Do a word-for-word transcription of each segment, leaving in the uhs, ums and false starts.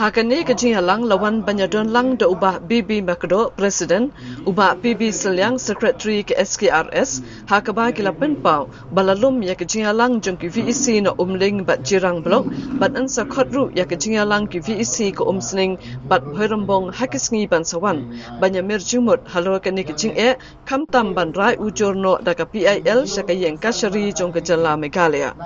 Ha kane ka jingïalang la wan ban ïadon lang da u Bah B B Makdoh, President, u Bah P B Sylliang, Secretary ka S K R S, ha kaba ki la pynpaw ba la lum ïa ka jingïalang jong ki V E C na Umling bad Jirang Block, bad yn sa khot ruh ïa ka jingïalang ki V E C ka Umsning bad Bhoirymbong ha ki sngi ban sa wan ban ïamir jingmut halor kane ka jingeh, khamtam ban rai ujor noh da ka P I L sha ka ïing kashari jong ka jylla Meghalaya.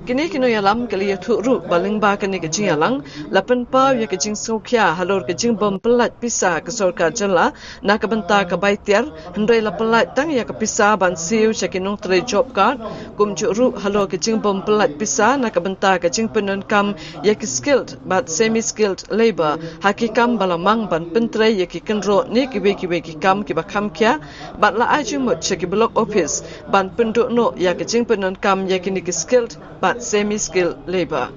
Kine ki nongïalam ki la ïathuh ruh ba lyngba kane ka jingïalang la pynpaw ïa ka jingsngewkhia halor ka jingbym pyllait pisa ka sorkar jylla na ka bynta ka bai tiar, hynrei la pyllait tang ïa ka pisa ban siew sha ki nongtrei job card, kumjuh ruh halor ka jingbym pyllait pisa na ka bynta ka jingpyndonkam ïa ki skilled bad semi skilled labour ha ki kam ba la mang ban pyntrei ïa ki kynroh ne kiwei kiwei ki kam kiba kham khia, bad la ai jingmut sha ki block office ban pynduh noh ïa ka jingpyndonkam ïa kine ki skilled bad semi skilled labour.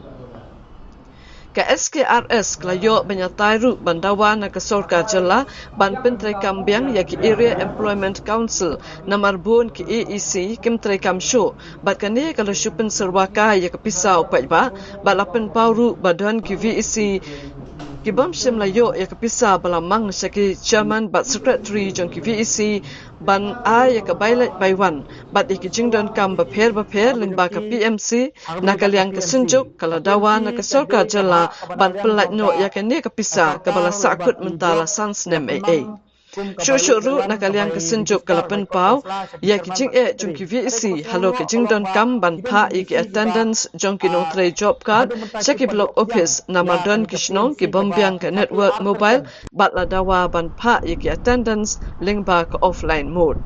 Ka S K R S ka la ïoh ban ïatai ruh ban dawa na ka sorkar jylla ban pyntreikam biang ïa ki Area Employment Council, namar bun ki A E C kim treikam shuh, bad kane ka la shu pynsyrwa kai ïa ka pisa u paidbah, bad la pynpaw ruh ba don ki V E C ki bym shym la ïoh ïa ka pisa ba la mang sha ki chairman bad secretary jong ki V E C ban ai ïa ka bai leit bai wan bad ïa ki jingdonkam bapher bapher lyngba ka P M C. Na ka liang ka Synjuk ka la dawa na ka sorkar jylla ban pyllait noh ïa kane ka pisa kaba la sahkut mynta la san snem ei ei. Shuh shuh ruh na ka liang ka Synjuk ka la pynpaw ïa ki jingeh jong ki V E C halor ka jingdonkam ban phah ïa ki attendance jong ki nongtrei job card sha ki block office, namar don ki shnong ki bym biang ka network mobile, bad la dawa ban phah ïa ki attendance lyngba ka offline mode.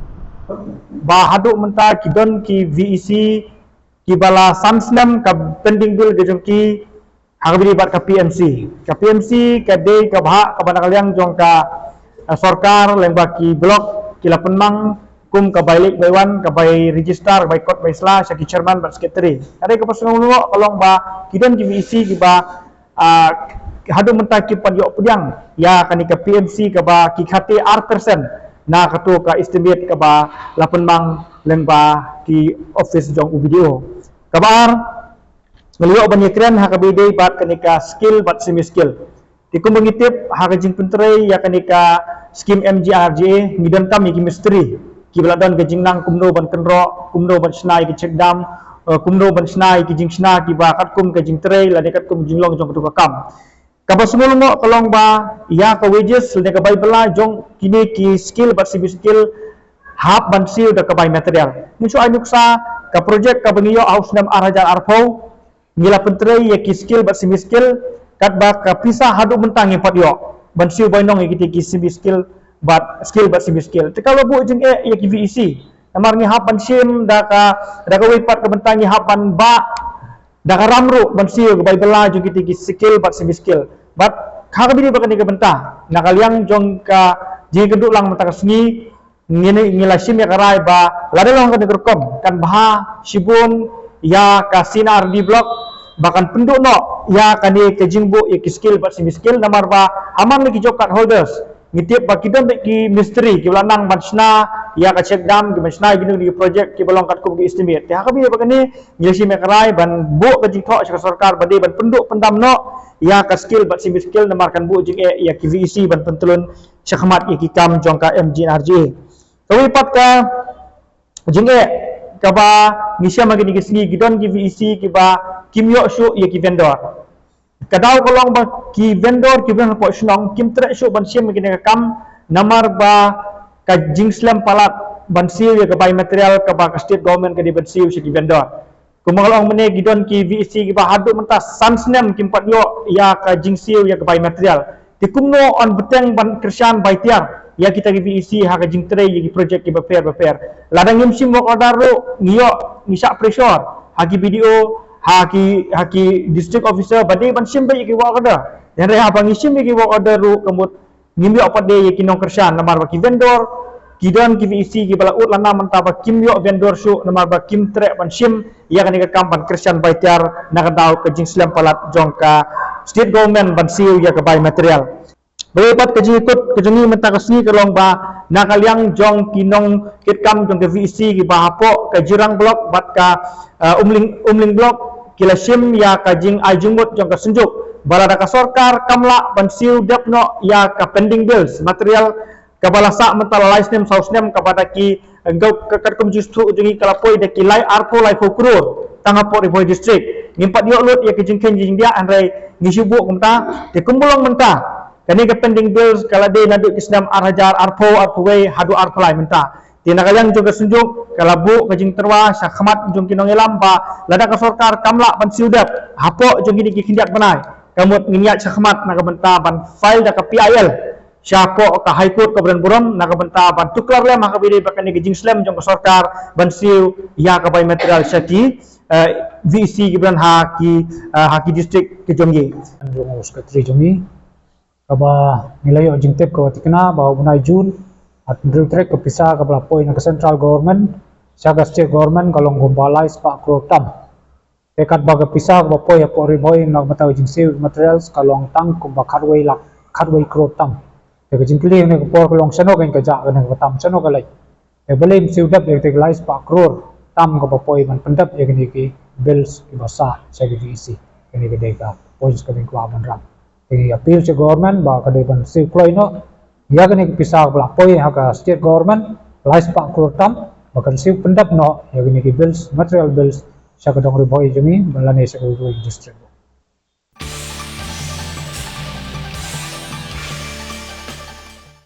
Ba haduh mynta ki don ki V E C kiba la san snem ka pending bill ka jong ki ha kaba ïadei bad ka P M C. Ka P M C ka dei ka bhah kaba na ka liang jong ka, eh, sorkar lyngba ki block ki la pynmang kum ka bai leit bai wan, ka bai register, ka bai kot bai sla sha ki chairman bad secretary. Ka dei kaba sngewlyngngoh ka long ba ki don ki V E C kiba, ah, haduh mynta kim pat ïoh pdiang ïa kane ka P M C kaba ki khate ar percent na kato ka estimate kaba la pynmang lyngba ki office jong u B D O. Kaba ar, ngi la ïoh ban ïakren ha kaba ïadei bad kane ka skill bad semi skill. Te kumba ngi tip ha ka jingpyntrei ïa kane ka skim M G N R G A, ngi donkam ïa ki mistri kiba la don ka jingnang kumno ban kynroh, kumno ban shna ïa ki check dam, eh, kumno ban shna ïa ki jingshna kiba katkum ka jingtrei lane katkum jinglong jong kato ka kam. Kaba sngewlyngngoh ka long ba ïa ka wages lane ka bai bylla jong kine ki skill bad semi skill hap ban siew da ka bai material. Ngi shu ai nuksa ka project kaba ngi ïoh ha u snem ar hajar arphew, ngi la pyntrei ïa ki skill bad semi skill, katba ka pisa haduh mynta ngim pat ïoh ban siew bainong ïa kite ki semi skill bad skill bad semi skill. Te ka la buh jingeh ïa ki V E C. Namar ngi hap ban shim da ka, da kawei pat ka bynta ngi hap ban bah da ka ram ruh ban siew ka bai bylla jong kite ki skill bad semi skill. Bad ha kaba ïadei bad kane ka bynta, na ka liang jong ka jingïakynduh lang mynta ka sngi, ngi, ngi la shim ïa ka rai ba lada long kane ka rukom kan bha shibun ïa ka C N R D block ba kan pynduh noh ïa kane ka jingbuh ïa ki skill bad semi skill, namar ba ha man la ki job card holders ngi tip ba ki don bad ki mistri kiba la nang ban shna ïa ka check dam, kiba shna ïa kino kino ki project kiba long katkum ki estimate. Te ha kaba ïadei bad kane ngi la shim ïa ka rai ban buh ka jingthoh sha ka sorkar ba dei ban pynduh pyndam noh ïa ka skill bad semi skill, namar kan buh jingeh ïa ki V E C ban pyntlun shakhmat ïa ki kam jong ka M G N R G A. Kawei pat ka jingeh kaba ngi shem ha kine ki sngi, ki don ki V E C kiba kim ïoh shuh ïa ki vendor. Ka daw ka long ba ki vendor kiba don hapoh shnong kim treh shuh ban shim ïa kine ki kam, namar ba ka jingslem palat ban siew ïa ka bai material kaba ka state government ka dei ban siew sha ki vendor. Kumba nga la ong mynne, ki don ki V E C kiba haduh mynta san snem kim pat ïoh ïa ka jingsiew ïa ka bai material. Te kumno yn bteng ban kyrshan bai tiar ïa kita ki V E C ha ka jingtrei ïa ki project kiba pher ba pher. Lada ngim shim work order ruh ngi ïoh, ngi shah pressure ha ki B D O, ha ki, ha ki district officer ba dei ban shim beit ïa ki work order. Hynrei haba ngi shim ïa ki work order ruh ka mut ngim ïoh pat de ïa ki nongkyrshan, namar ba ki vendor, ki don ki V E C kiba la ud lana mynta ba kim ïoh vendor shuh namar ba kim treh ban shim ïa kane ka kam ban kyrshan bai tiar na ka daw ka jingslem palat jong ka state government ban siew ïa ka bai material. Bad pat ka jingkut ka jong ngi mynta ka sngi ka long ba na ka liang jong ki nongkitkam jong ka V E C kiba hapoh ka Jirang block bad ka, uh, Umling, Umling block ki la shim ïa ka jingai jingmut jong ka Synjuk Ba lada ka sorkar kam lah ban siew dep noh ïa ka pending bills material kaba la sah mynta la lai snem saw snem, kaba da ki, eh, ka katkum jingsngewthuh jong ngi ka la poi da ki lai arphew laiphew klur tang hapoh Ri Bhoi District. Ngim pat ïoh lut ïa ka jingkheiñ jingdiah, hynrei ngi shu buh kumta. Te kumba long mynta, kane ka pending bills ka la dei naduh ki snem ar hajar arphew, arphew wei haduh arphew lai mynta. Te na ka liang jong ka Synjuk ka la buh ka jingtyrwa sha khmat jong ki nongïalam ba lada ka sorkar kam lah ban siew dep hapoh jong kine ki khyndiat bnai, ka mut ngin ïaid sha khmat na ka bynta ban file da ka P I L shapoh ka High Court ka bren burom na ka bynta ban tuklar lem ha kaba ïadei bad kane ka jingslem jong ka sorkar ban siew ïa ka bai material sha ki, eh, V E C ki bren ha ki, eh, ha ki district ki jong ngi. Jong u Secretary jong ngi, kaba ngi la ïoh jingtip kaba thikna ba u bnai June, ar hynriew tarik, ka pisa kaba la poi na ka central government sha ka state government ka long kumba lai spah klur tam. Te katba ka pisa kaba poi hapoh Ri Bhoi na ka bynta ka jingsiew materials ka long tang kumba khatwei lak, khatwei klur tam. Te ka jingkylli ha kane ka por ka long shano ka jaka, kane kaba tam shano ka leit. Te balei ym siew dep ïa kata ka lai spah klur tam kaba poi ban pyndep ïa kine ki bills kiba sah sha ki V E C. Kane ka dei ka points kaba ngi kwah ban rah. Te ngi appeal sha government ba ka dei ban siew kloi noh ïa kane ka pisa kaba la poi ha ka state government lai spah klur tam, ba kan siew pyndep noh ïa kine ki bills, material bills sha ka dong Ri Bhoi jong ngi lane sha ka Ri Bhoi district.